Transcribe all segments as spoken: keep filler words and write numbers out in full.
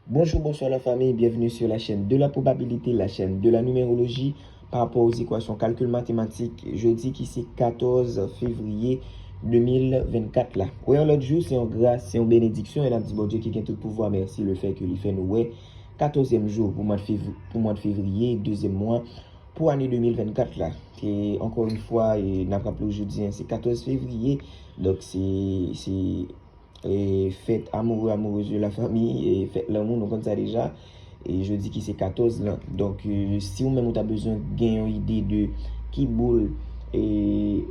Bonjour, bonsoir la famille, bienvenue sur la chaîne de la probabilité, la chaîne de la numérologie, par rapport aux équations calcul mathématique, jodi ki se katòz fevriye de mil vennkat la. Wè yon lòt jou, se yon gras, se yon benediksyon, e n ap di Bondye ki gen tout pouvwa mèsi lefètke li fè nou wè katòzyèm jou pou mwa de fevri-, pou mwa de fevriye, dezyèm mwa, pou ane de mil vennkat la. E ankò yon fwa, e n ap raple w jodi an, se katòz fevriye, donk se, se e, fèt amoureux, amoureuses de la famille, e, fèt lanmou, nou konn sa deja. E jodi ki se katòz lan. Donk, e, si ou menm ou ta bezwen gen yon ide de ki boul, e,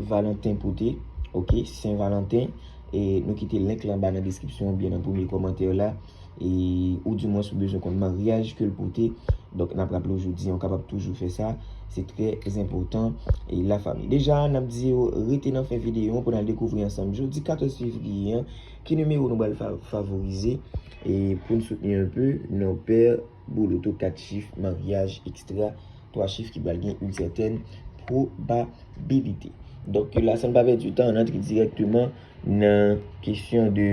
Valanten pote, ok, Sen Valanten, e, nou kite link lan anba nan deskripsyon oubyen nan premye kòmantè la. E, ou di mwens ou bezwen konn maryaj ke l pote. Donk, n ap raple w jodi an, ou kapab toujou fè sa. Se trè enpòtan, e, la famille. Deja, n ap di w rete nan fen videyo an pou n al dekouvri ansanm jodi katòz fevriye an, ki nimewo nou pral fa-, favorize, e pou n soutni un peu, non pè, boul loto kat chif, maryaj, etsetera. Twa chif ki pral gen une certaine probabilité. Donk, la, san n pa pèdi tan, n antre dirèkteman nan kesyon de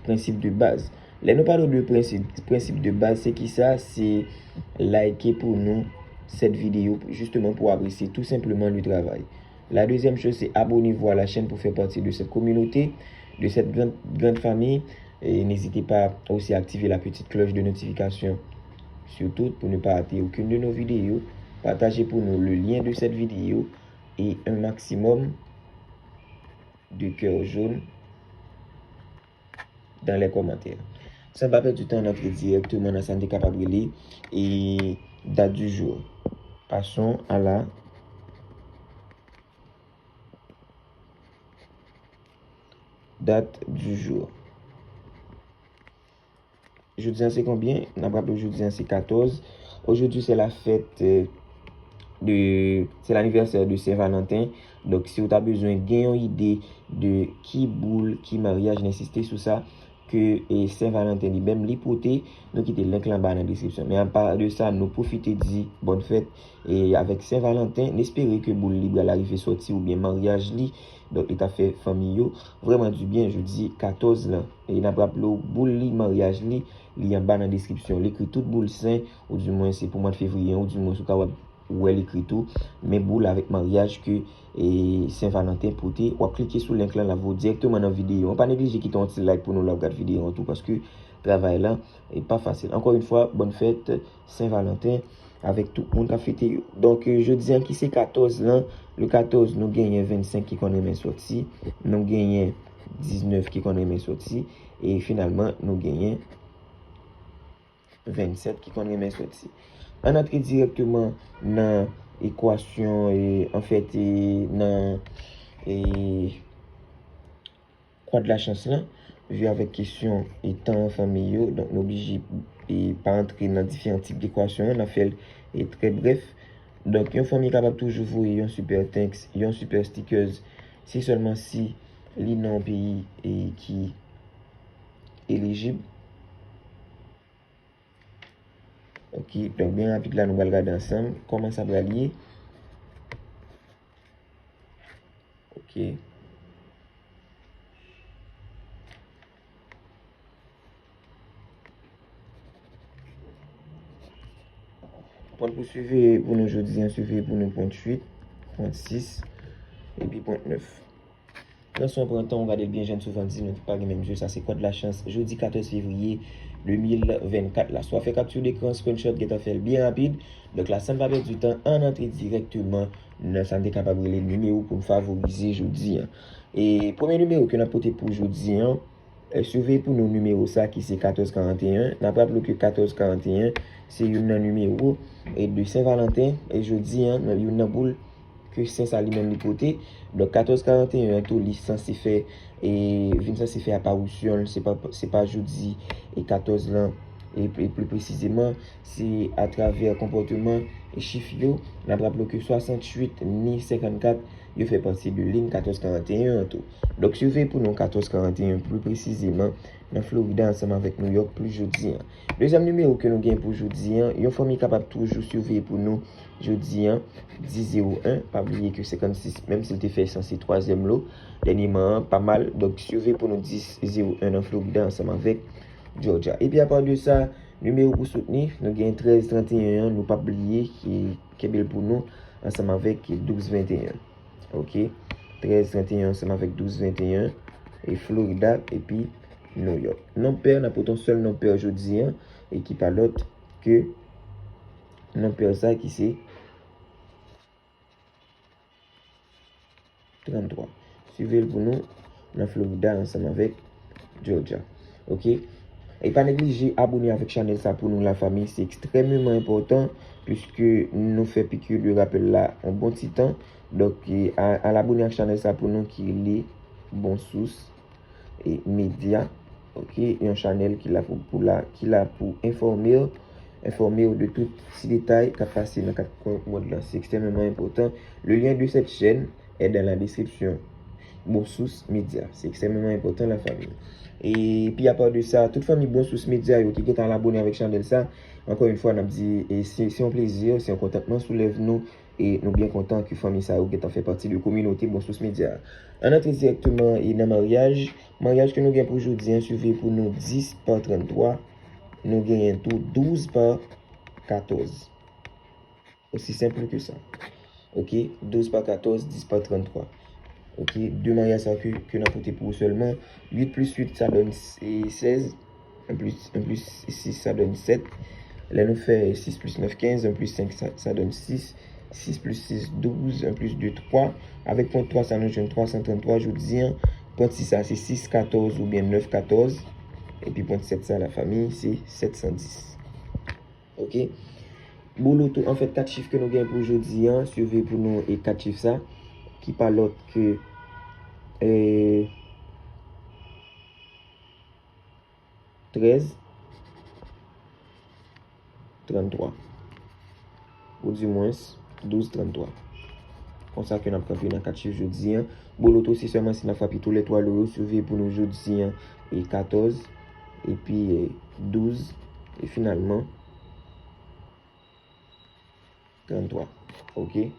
prensip de baz. Lè nou pale de prensip, prensip de baz, se ki sa? Se like pou nou sèt videyo, justement, pour apprécier tout simplement le travail. La deuxième chose, c'est abonnez-vous à la chaîne pour faire partie de cette communauté, de cette grande, grande famille. Et n'hésitez pas aussi à activer la petite cloche de notification sur tout pour ne pas rater aucune de nos vidéos. Partagez pour nous le lien de cette vidéo et un maximum de cœur jaune dans les commentaires. San pa pèdi tan, n antre dirèkteman nan sa n te kapab rele e dat du jour. Passons à la date du jour. Jodi an se konbyen? N ap raple w jodi an se katòz. Aujourd'hui, c'est la fête, euh, de, c'est l'anniversaire de Saint Valentin. Donk, si w ta bezwen gen yon ide de ki boul, ki maryaj, n ensiste sou sa, ke, e, Sen Valanten li menm li pote, nou kite link lan anba nan deskripsyon. Men apa de sa, nou pwofite di bòn fèt, e, avèk Sen Valanten, n espere ke boul li pral arive sòti oubyen maryaj li, donk li t ap fè fanmi yo vrèman dibyen jodi katòz lan. E n ap raple w, boul li, maryaj li, li anba nan deskripsyon. Li ekri tout boul sen, oudimwen se pou mwa de fevriye an, oudimwen ou ka wè, ou wè l ekri tou, men boul avèk maryaj ke, e, Sen Valanten pote. W ap klike sou link lan, l ap voye w dirèkteman nan videyo an. Pa neglije kite yon ti like pou nou lè w ap gad videyo an tou, paske travay lan, e, pa fasil. Ankò yon fwa, bòn fèt Sen Valanten avèk tout moun k ap fete yo. Donk, e, jodi an ki se katòz lan, le katòz, nou genyen vennsenk ki konn renmen sòti, nou genyen diznèf ki konn renmen sòti, e finalman, nou genyen vennsèt ki konn renmen sòti. Ann antre dirèkteman nan ekwasyon, e, anfèt, e, nan, e, kwa de la chans lan, vi avèk kesyon e tan an fanmi yo. Donk, nou oblije, e, pa antre nan diferan tip dekwasyon an, n ap fè l, e, trè brèf. Donk, yon fanmi kapab toujou voye yon super thanks, yon super stickers, se sèlman si li nan yon peyi, e, ki elijib. Ok, donk byen rapid la, nou pral gade ansanm kòman sa pral ye. Ok. Pwent pou siveye pou nou jodi an, siveye pou nou pwent uit, pwent sis, epi pwent nèf. Pran swen, pran tan w, gade l byen jan n souvan di, nou pa gen menm je, sa se kòd lachans, jodi katòz fevriye de mil vennkat la. Swa fè capture d'écran, screenshot, gentan fè l byen rapid. Donk la, san n pa pèdi tan, ann antre dirèkteman nan sa n te kapab rele nimewo pou n favorize jodi an. E premye nimewo ke n ap pote pou jodi an, e, siveye pou nou nimewo sa ki se katòz karanteyen. N ap raple w ke katòz karanteyen se youn nan nimewo, e, de Sen Valanten, e jodi an, youn nan boul ke sen sa li menm li pote. Donk, katòz karanteyen an tou, li sanse fè, e, vin sanse fè aparisyon l, se pa, se pa jodi, e, katòz lan, e, e pli presizeman, se atravè konpòteman e chif yo. N ap raple w ke swasanntuit ni senkannkat, yo fè pati de liy katòz karanteyen an tou. Donk, siveye pou nou katòz karanteyen pli presizeman, nan Florida ansanm avèk Nouyòk pou jodi an. Dezyèm nimewo ke nou gen pou jodi an, yon fanmi kapab toujou siveye pou nou jodi an, dis zewo en, pa bliye ke senkannsis, menm si l te fè sanse twazyèm lo dènyèman an, pa mal. Donk, siveye pou nou dis zewo en nan Florida ansanm avèk Georgia. Epi apa de sa, Nimewo pou soutni, nou gen trèz trannteyen an, nou p ap bliye ki kenbe l pou nou ansanm avèk douz venteyen. Ok? Trèz trannteyen ansanm avèk douz venteyen, e Florida epi New York. Non pè, n ap pote yon sèl non pè jodi an, e ki pa lòt ke non pè sa ki se tranntwa. Swive l pou nou nan Florida ansanm avèk Georgia. Ok? E pa neglije abone avèk chanèl sa pou nou, lafanmi. Se ekstrèmeman enpòtan, piske nou fè pikir de rapèl la yon bon ti tan. Donk, e, a, al abone ak chanèl sa pou nou ki rele Bon Sous e Medya. Ok? Yon chanèl ki la pou, pou la, ki la pou enfòme w, enfòme w de tout ti detay k ap pase nan kat kwen mond lan. Se ekstrèmeman enpòtan. Le lien de cette chaîne est dans la description. Bon Sous Medya. Se ekstrèmeman enpòtan, lafanmi. E pi apa de sa, tout fanmi Bon Sous Medya yo ki gentan abone avèk chanèl sa, ankò yon fwa, n ap di, e se, se yon plezi, se yon kontantman sou lèv nou, e nou byen kontan ke fanmi sa yo gentan fè pati de kominote Bon Sous Medya. Ann antre dirèkteman e nan maryaj. Maryaj ke nou gen pou jodi an, swive pou nou dis pa tranntwa. Nou genyen tou douz pa katòz. Osi senp ke sa. Ok, douz pa katòz, dis pa tranntwa. Ok, de maryaj sa ke, ke n ap pote pou ou sèlman. Uit plis uit, sa donn, e, sèz. En plis, en plis sis, sa donn sèt. Lè nou fè sis plis nèf, kenz, en plis senk, sa, sa donn sis. Sis plis sis, douz, en plis de, twa. Avèk pwen twa sa, nou jwenn twa san tranntwa jodi an. Pwen sis sa, se sis katòz oubyen nèf katòz. Epi pwen sèt sa, lafanmi, se sèt san dis. Ok? Bon loto, anfèt, kat chif ke nou gen pou jodi an, swive pou nou e kat chif sa, ki pa lòt ke, e, trèz, tranntwa. Ou di mwens, douz tranntwa. Konsa ke n ap kanpe nan kat chif jodi an. Bon loto, se sèlman si n ap frape tou lè twa lo yo, swive pou nou jodi an, e katòz, epi, e, douz, e finalman, tranntwa. Ok?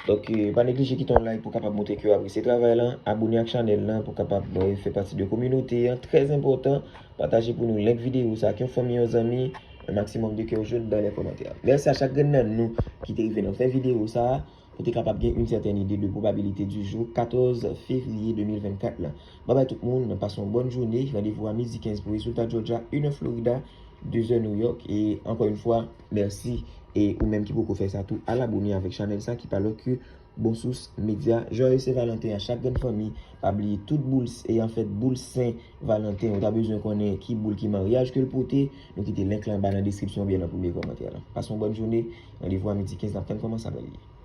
Donk, e, pa neglije kite yon like pou kapab montre ke w apresye travay lan, abone ak chanèl lan pou kapab, e, fè pati de kominote an, trè enpòtan, pataje pou nou link videyo sa ak yon fanmi, yon zanmi, un maximum de cœur jaune dans les commentaires. Mèsi a chak grenn nan nou ki te rive nan fen videyo sa a, pou te kapab gen yon sètèn ide de probabilité du jour quatorze février deux mille vingt-quatre la. Babay tout moun, pase yon bòn jounen, randevou a midi kenz pou rezilta Georgia, inè Florida, dezè New York, e ankò yon fwa, mèsi, e ou menm ki poko fè sa tou, al abone avèk chanèl sa ki pa lòt ke Bon Sous Medya. Joyeux Saint Valentin a chak grenn fanmi, pa bliye tout boul, e anfèt boul Sen Valentin, ou ta bezwen konnen ki boul ki maryaj ke l pote, nou kite link lan anba nan deskripsyon oubyen nan premye kòmantè lan. Pase yon bòn jounen, randevou a midi kenz, n ap tann kòman sa pral ye.